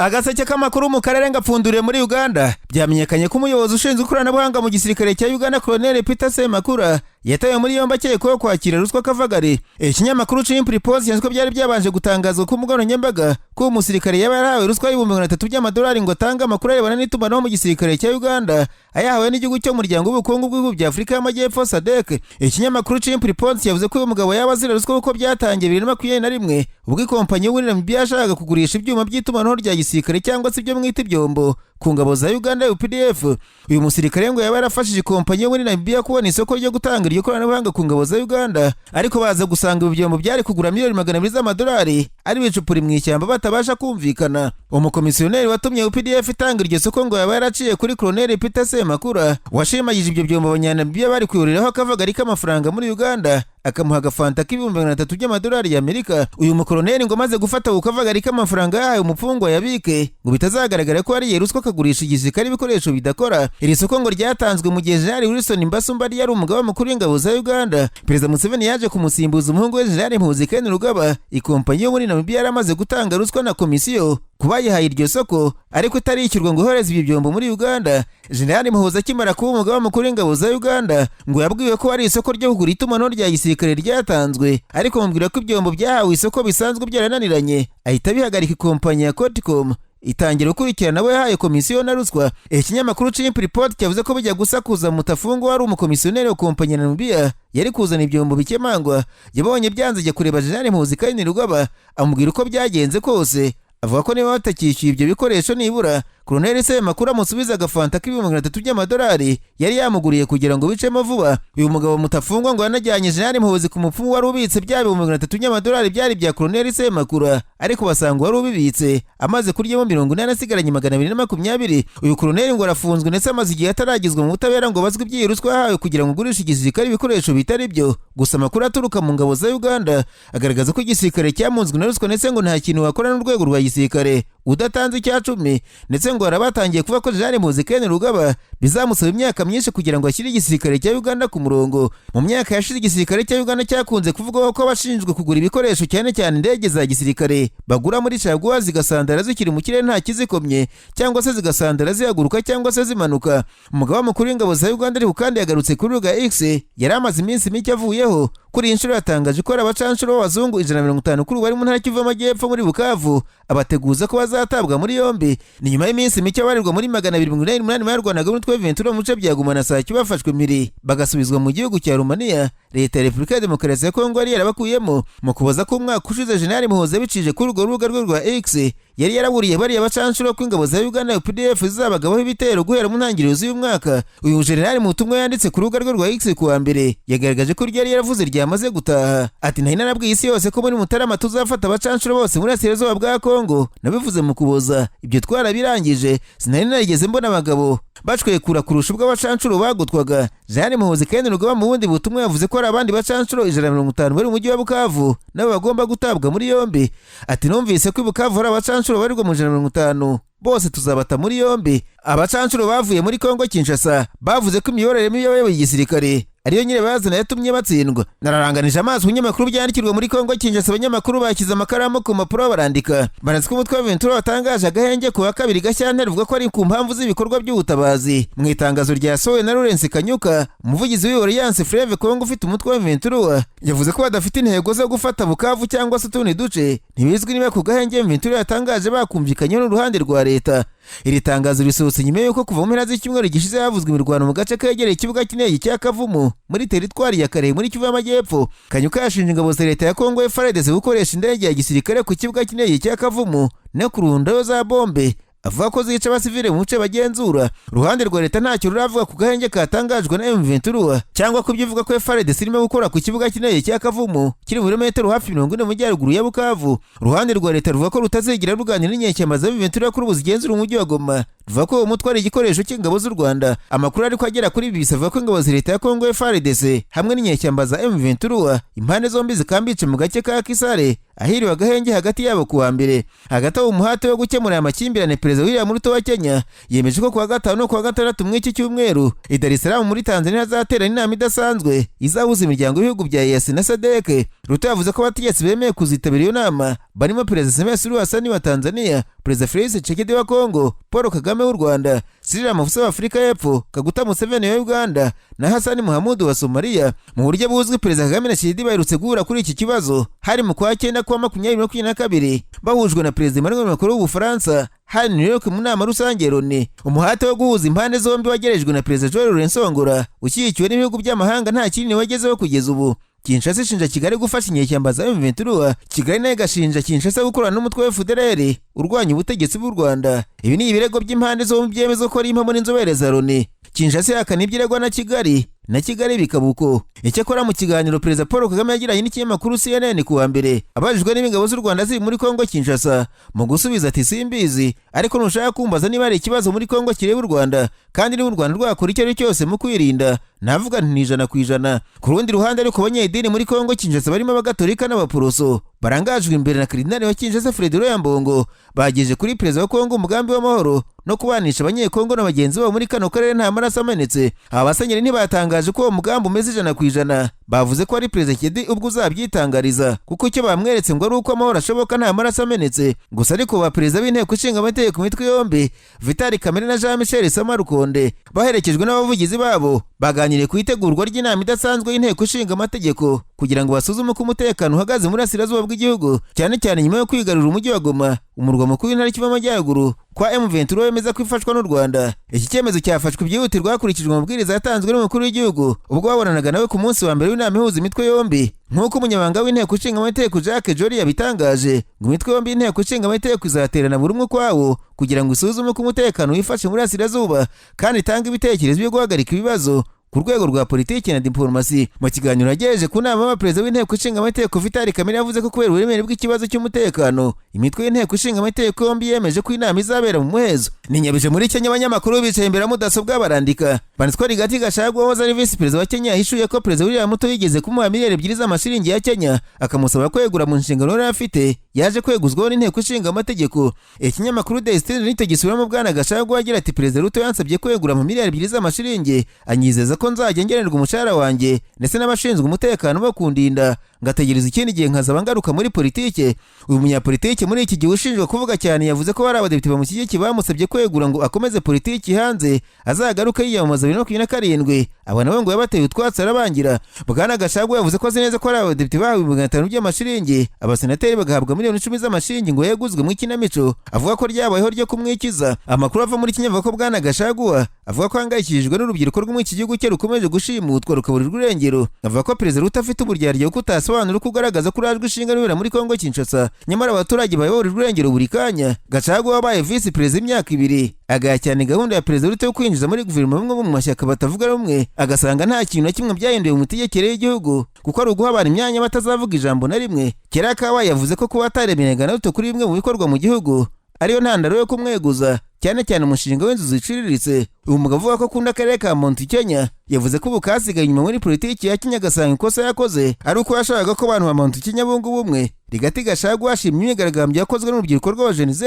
Agaseke k'amakuru mu karere ngapfunduriye muri Uganda. Byamenyekanye ko umuyobozi ushinzwe ikoranabuhanga mu gisirikare cya Uganda, Colonel Peter Semakura, yatawe muri yombi akekwaho kwakira ruswa kavagari. Ikinyamakuru Chimpreports cyanditse ko byari byabanje gutangazwa ku mbuga nkoranyambaga ko uwo musirikare yaba yarahawe ruswa y'ibihumbi 300 by'amadolari ngo atange amakuru arebana n'itumanaho mu gisirikare cya Uganda, ayahawe n'igihugu cy'umuryango w'ubukungu bw'ibihugu bya Afurika y'Amajyepfo, SADC. Ikinyamakuru Chimpreports yavuze ko uyu mugabo yaba azira ruswa kuko byatangiye 2021, ubwo ikompanyi yo muri Namibia yashakaga kugurisha ibyuma by'itumanaho rya gisirikare, cyangwa se ibyo mwita ibyombo, ku ngabo za Uganda UPDF. Uyu musirikare ngo yaba yarafashije ikompanyi yo muri Namibia kubona isoko ryo gutanga iryo koranabuhanga ku ngabo za Uganda, ariko baza gusanga ibi byombo byari kugura miliyoni 200 z'amadolari ari bicupuri mu ishyamba, batabasha kumvikana. Umukomisiyoneri watumye UPDF itanga iryo soko ngo yaba yaraciye kuri Colonel Peter Semakura, washimagije ibyo byombo Abanyanamibiya bari kuyuriraho akavagari k'amafaranga muri Uganda, akamuha agafanta k'300,000 by'amadolari y'Amerika. Uyu mukoroneri ngo amaze gufata ku kavagari k'amafaranga yahawe umupfungwa yabike ngo bitazagaragara ko yariye ruswa akagurisha igisirikare ibikoresho bidakora. Iri soko ngo ryatanzwe mu gihe Jenerali Wilson Mbasumba yari umugaba mukuru w'ingabo za Uganda. Perezida Museveni yaje kumusimbuza umuhungu we Jenerali Muhoozi Kainerugaba. Ikompanyi yo muri Namibia yaramaze gutanga ruswa na komisiyo kuba yihaye iryo soko, ariko itarishyurwa ngo ihereze ibyo byombo muri Uganda. Jenerali Muhoozi akimara kuba umugaba mukuru w'ingabo za Uganda, ngo yabwiwe ko ari isoko ryo kugura itumanaho rya gisirikare ryatanzwe, ariko bamubwira ko ibyombo byahawe isoko bisanzwe byarananiranye, ahita bihagarika. Ikompanyi ya Coticom itangira gukurikirana abo yahaye komisiyo na ruswa. Ikinyamakuru Chimpreports cyavuze ko bijya gusakuza, Mutafungwa wari umukomisiyoneri wa kompanyi ya Namibia yari kuzana ibyombo bikemangwa, yabonye byanze, ajya kureba Jenerali Muhoozi Kainerugaba, amubwira uko byagenze kose, avuga ko niba batakishyuye ibyo bikoresho, nibura Koloneli Semakuru amusubiza agafanta k'300,000 by'amadolari yari yamuguriye kugira ngo bicemo vuba. Uyu mugabo Mutafungwa ngo yanajyanye Jenerali Muhoozi ku mupfumu wari ubitse bya 300,000 by'amadolari byari bya Koloneli Semakura, ariko basanga wari ubibitse amaze kuryamo 80, asigaranye 220. Uyu koloneli ngo arafunzwe, ndetse amaze igihe ataragezwa mu butabera ngo bazwe iby'iyi ruswa yahawe kugira ngo ugurishe igisirikare ibikoresho bitari byo. Gusa amakuru aturuka mu ngabo za Uganda agaragaza ko igisirikare cyamunzwe na ruswa, ndetse ngo nta kintu wakora n'urwego rwa gisirikare udatanze icya cumi. Ndetse ngo hari abatangiye kuvuga ko Jenerali Muhoozi Kainerugaba bizamusaba imyaka myinshi kugira ngo ashyire igisirikare cya Uganda ku murongo. Mu myaka yashize, igisirikare cya Uganda cyakunze kuvugwaho ko abashinzwe kugura ibikoresho, cyane cyane indege za gisirikare, bagura muri caguwa zigasandara zikiri mu kirere nta kizikomye, cyangwa se zigasandara zihaguruka cyangwa se zimanuka. Umugaba mukuru w'ingabo za Uganda ariko kandi yagarutse kuri ruga X yari amaze iminsi mike avuyeho. Kuri iyi nshuro yatangaje ko hari abacanshuro b'abazungu 150 kuri ubu bari mu ntara Kivu y'Amajyepfo muri Bukavu, abateguza ko bazatabwa muri yombi. Ni nyuma y'iminsi mike abarirwa muri 288 barwanaga n'umutwe M23 mu bice bya Goma na Sake bafashwe mpiri, bagasubizwa mu gihugu cya Rumaniya Leta ya Repubulika ya Demokarasi ya Kongo yari yarabakuyemo. Mu Kuboza k'umwaka ushize, Jenerali Muhoozi yabicije kuri urwo rubuga rwe rwa X yari yaraburiye bariya bacanshuro ko ingabo za Uganda UPDF zizabagabaho ibitero guhera mu ntangiriro z'uyu mwaka. Uyu jenerali mu butumwa yanditse ku rubuga rwe rwa X ku wa mbere yagaragaje ko iryo yari yaravuze ryamaze gutaha. Ati: "Nari narabwiye isi yose ko muri Mutarama tuzafata abacanshuro bose muri Burasirazuba bwa Kongo. Nabivuze mu Kuboza, ibyo twarabirangije. Sinari narigeze mbona abagabo bacwekura kurusha ubwo abacanshuro bagutwaga." Jenerali Muhoozi Kainerugaba mu bundi butumwa yavuze ko hari abandi bacanshuro 150 bari mu mujyi wa Bukavu nabo bagomba gutabwa muri yombi. Ati: "Numvise ko i Bukavu hari abacanshuro barirwa mu 150, bose tuzabata muri yombi." Abacanshuro bavuye muri Kongo Kinshasa bavuze ko imiyoborere mibi y'abayoboye igisirikare ariyo nyine bazana yatumye batsindwa. Nararanganije amaso ibinyamakuru byandikirwa muri Kongo Kinshasa. Abanyamakuru bashyize amakaramu ku mpapuro barandika, banditse ko umutwe wa M23 watangaje agahenge ku wa kabiri Gashyantare, uvuga ko ari ku mpamvu z'ibikorwa by'ubutabazi. Mu itangazo ryasohowe na Lawrence Kanyuka, umuvugizi w'iyo Alliance Fleuve Congo ufite umutwe wa M23, yavuze ko badafite intego zo gufata Bukavu cyangwa se utundi duce. Ntibizwi niba ku gahenge M23 yatangaje bakumvikanye n'uruhande rwa leta. Iri tangazo risohotse nyuma y'uko kuva mu mpera z'icyumweru gishize havuzwe imirwano mu gace kegereye ikibuga cy'indege cya Kavumu muri teritwari ya Kalehe muri Kivu y'Amajyepfo. Kanyuka yashinje ingabo za leta ya Kongo FARDC gukoresha indege ya gisirikare ku kibuga cy'indege cya Kavumu no kurundayo za bombe, avuga ko zica abasivile mu bice bagenzura. Uruhande rwa leta ntacyo ruravuga ku gahenge katangajwe na M23 cyangwa ku byo ivuga ko FARDC irimo gukora ku kibuga cy'indege cya Kavumu kiri mu birometero hafi 40 mu majyaruguru ya Bukavu. Uruhande rwa leta ruvuga ko rutazigera ruganira n'inyeshyamba za M23 kuri ubu zigenzura umujyi wa Goma. Ruvuga ko uwo mutwe ari igikoresho cy'ingabo z'u Rwanda. Amakuru ariko agera kuri ibi avuga ko ingabo za leta ya Kongo FARDC hamwe n'inyeshyamba za M23, impande zombi zikambitse mu gace ka Kisare ahiriwe agahenge hagati yabo kuwa mbere. Hagati aho, umuhate wo gukemura aya makimbirane, Perezida William Ruto wa Kenya yemeje ko kuwa gatanu no kuwa gatandatu muri iki cyumweru i Dar es Salaam muri Tanzania hazaterana inama idasanzwe izahuza imiryango y'ibihugu bya EAC na SADC. Ruto yavuze ko abategetsi bemeye kuzitabira iyo nama barimo Perezida Samia Suluhu Hassan wa Tanzania. Perezida Felix Tshisekedi wa Kongo, Paul Kagame w'u Rwanda, Cyril Ramaphosa wa Afurika y'Epfo, Kaguta Museveni wa Uganda na Hassan Mohamud wa Somalia. Mu buryo buzwi, Perezida Kagame na Tshisekedi baherutse guhura kuri iki kibazo, hari mu kwa cyenda kwa 2022, bahujwe na Perezida Emmanuel Macron w'Ubufaransa, hari New York mu nama rusange Loni. Umuhate wo guhuza impande zombi wagerejwe na Perezida João Lourenço Angola, ushyigikiwe n'ibihugu by'amahanga, nta kinini wagezeho kugeza ubu. Kinshasa ishinja Kigali gufasha inyeshyamba za M23, Kigali nayo igashinja Kinshasa gukorana n'umutwe wa FDLR urwanya ubutegetsi bw'u Rwanda. Ibi ni ibirego by'impande zombi byemeza ko ari impamo n'inzobere za Loni. Kinshasa ihakana ibyo na Kigali, na Kigali bikaba uko. Icyakora mu kiganiro Perezida Paul Kagame yagiranye n'ikinyamakuru CNN ku wa mbere, abajijwe niba ingabo z'u Rwanda ziri muri Kongo Kinshasa, mu gusubiza ati: "Simbizi, ariko nushaka kumbaza niba hari ikibazo muri Kongo kireba u Rwanda kandi niba u Rwanda rwakora icyo ari cyo cyose mu kwirinda, navuga nti ni 100%." Ku rundi ruhande ariko, abanyedini muri Kongo Kinshasa barimo Abagatolika n'Abaporoso barangajwe imbere na Karidinali wa Kinshasa Fridolin Ambongo bagejeje kuri Perezida wa Kongo umugambi w'amahoro no kubanisha Abanyekongo na bagenzi babo muri kano karere nta maraso amenetse. Aba basenyeri ntibatangaje ko uwo mugambi umeze 100%, bavuze ko ari Perezida Tshisekedi ubwo uzabyitangariza, kuko icyo bamweretse ngo ari uko amahoro ashoboka nta maraso amenetse gusa. Ariko ba perezida b'inteko ishinga amategeko imitwe yombi, Vital Kamerhe na Jean Michel Sama Lukonde, baherekejwe n'abavugizi babo, baganiriye ku itegurwa ry'inama idasanzwe y'inteko ishinga amategeko kugira ngo basuzume uko umutekano uhagaze muri Burasirazuba bw'igihugu, cyane cyane nyuma yo kwigarurira umujyi wa Goma, umurwa mukuru w'intara Kivu Amajyaruguru, kwa M23 wemeza ko ifashwa n'u Rwanda. Iki cyemezo cyafashwe byihutirwa hakurikijwe amabwiriza yatanzwe n'umukuru w'igihugu ubwo babonanaga nawe ku munsi wa mbere w'inama ihuza imitwe yombi, nk'uko umunyamabanga w'inteko ishinga amategeko Jacques Joly yabitangaje. Ngo imitwe yombi y'inteko ishinga amategeko izaterana buri umwe ukwawo kugira ngo isuzume uko umutekano wifashe muri Burasirazuba kandi itange ibitekerezo byo guhagarika ibibazo ku rwego rwa politiki na diplomasi. Mu kiganiro yagejeje ku nama y'abaperezida w'inteko ishinga amategeko, Vital Kamerhe yavuze ko kubera uburemere bw'ikibazo cy'umutekano, imitwe y'inteko ishinga amategeko yombi yemeje ko inama izabera mu muhezo. Ninyabije muri Kenya, abanyamakuru bicaye imbere ya mudasobwa barandika. Banditswe Rigathi Gachagua wahoze ari visi perezida wa Kenya yahishuye ko Perezida William Ruto yigeze kumuha miliyari 2 z'amashiringi ya Kenya akamusaba kwegura mu nshingano yari afite, yaje kweguzwaho n'inteko ishinga amategeko. Ikinyamakuru The Standard nicyo gisubiramo Bwana Gachagua agira ati: "Perezida Ruto yansabye kwegura mu miliyari 2 z'amashiringi, anyizeza ko nzajya ngenerwa umushahara wanjye ndetse n'abashinzwe umutekano bo kundinda, ngategereza ikindi gihe nkazaba ngaruka muri politike." Uyu munyapolitike muri iki gihe ushinjwa kuvuga cyane yavuze ko hari abadepite bamushyigikiye bamusabye kwegura ngo akomeze politiki hanze, azagaruke yiyamamaza 2027. Aba nabo ngo yabateye utwatsi arabangira. Bwana Gachagua yavuze ko azi neza ko hari abadepite bahawe 500,000 by'amashiringi, abasenateri bagahabwa miliyoni 10 z'amashiringi ngo yeguzwe mu ikinamico avuga ko ryabayeho ryo kumwikiza. Amakuru ava muri Kenya avuga ko Bwana Gachagua avuga ko ahangayikishijwe n'urubyiruko rwo muri iki gihugu cye rukomeje gushimutwa rukaburirwa irengero. Avuga ko Perezida Ruto afite uburyarya kuko utasobanura uko ugaragaza ko urajwe ishinga n'ibibera muri Kongo Kinshasa, nyamara abaturage bayoborerwa irengero buri kanya. Gachagua wabaye visi perezida imyaka 2 agaya cyane gahunda ya Perezida Ruto yo kwinjiza muri guverinoma bamwe bo mu mashyaka batavuga rumwe, agasanga nta kintu na kimwe byahinduye mu mitegekere y'igihugu kuko ari uguha abantu imyanya batazavuga ijambo na rimwe. Kera kabaye yavuze ko kuba ataremeranya na Ruto kuri bimwe mu bikorwa mu gihugu ariyo ntandaro yo kumweguza, cyane cyane umushinga w'inzu ziciriritse. Uyu mugabo avuga ko akunda akarere ka Mount Kenya yavuze ko ubu kasigaye inyuma muri politiki ya Kenya, agasanga ikosa yakoze ari uko yashakaga ko abantu ba Mount Kenya bunga ubumwe. Rigathi Gachagua yashimye imyigaragambyo yakozwe n'urubyiruko rw'aba Gen Z,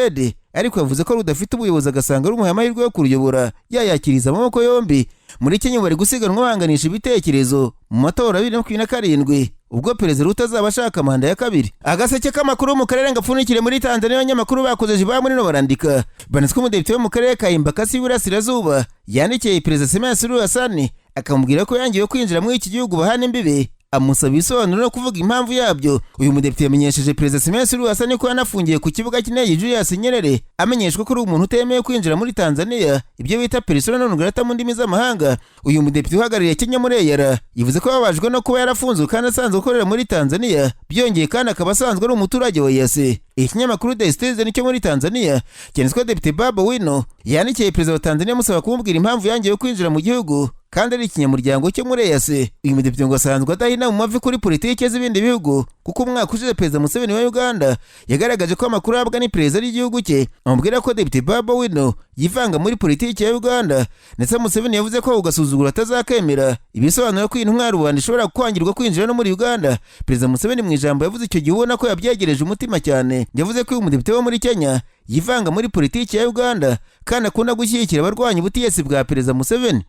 ariko yavuze ko rudafite ubuyobozi, agasanga rumuhaye amahirwe yo kuruyobora yayakiriza amaboko yombi. Muri Kenya bari gusiganwa banganisha ibitekerezo mu matora 2027, ubwo Perezida Ruto azaba ashaka manda ya kabiri. Agaseke k'amakuru mu karere ngapfunikire muri Tanzania, abanyamakuru bakoze jiba muri no barandika banitswe. Umudepite wo mu karere ka Embakasi y'Iburasirazuba yandikiye Perezida Samia Suluhu Hassan akamubwira ko yangiwe kwinjira muri iki gihugu bahana imbibe, amusaba ibisobanuro no kuvuga impamvu yabyo. Uyu mudepite yamenyesheje Perezida Samia Suluhu Hassan ko yanafungiye ku kibuga cy'indege Julius Nyerere, amenyeshwa ko ari umuntu utemewe kwinjira muri Tanzania, ibyo bita persona non grata mu ndimi z'amahanga. Uyu mudepite uhagarariye Kenya muri EALA yivuze ko babajwe no kuba yarafunzwe kandi asanzwe akorera muri Tanzania, byongeye kandi akaba asanzwe ari umuturage wa EAC. Ikinyamakuru The Citizen cyo muri Tanzania cyanditswe Depite Babu Owino yandikiye Perezida wa Tanzania amusaba kumubwira impamvu yangiwe kwinjira mu gihugu kandi ari ikinyamuryango cyo muri EAC. Uyu mudepite ngo asanzwe adahina mu mavi kuri politiki z'ibindi bihugu, kuko umwaka ushize Perezida Museveni wa Uganda yagaragaje ko amakuru ahabwa n'iperereza ry'igihugu cye amubwira ko Depite Babu Owino yivanga muri politiki ya Uganda, ndetse Museveni yavuze ko ugasuzugura atazakemera, ibisobanuro ko iyi ntumwa ya rubanda ishobora kwangirwa kwinjira no muri Uganda. Perezida Museveni mu ijambo yavuze icyo gihe, ubona ko yabyegereje umutima cyane, yavuze ko uyu mudepite wo muri Kenya yivanga muri politiki ya Uganda kandi akunda gushyigikira abarwanya ubutegetsi bwa Perezida Museveni.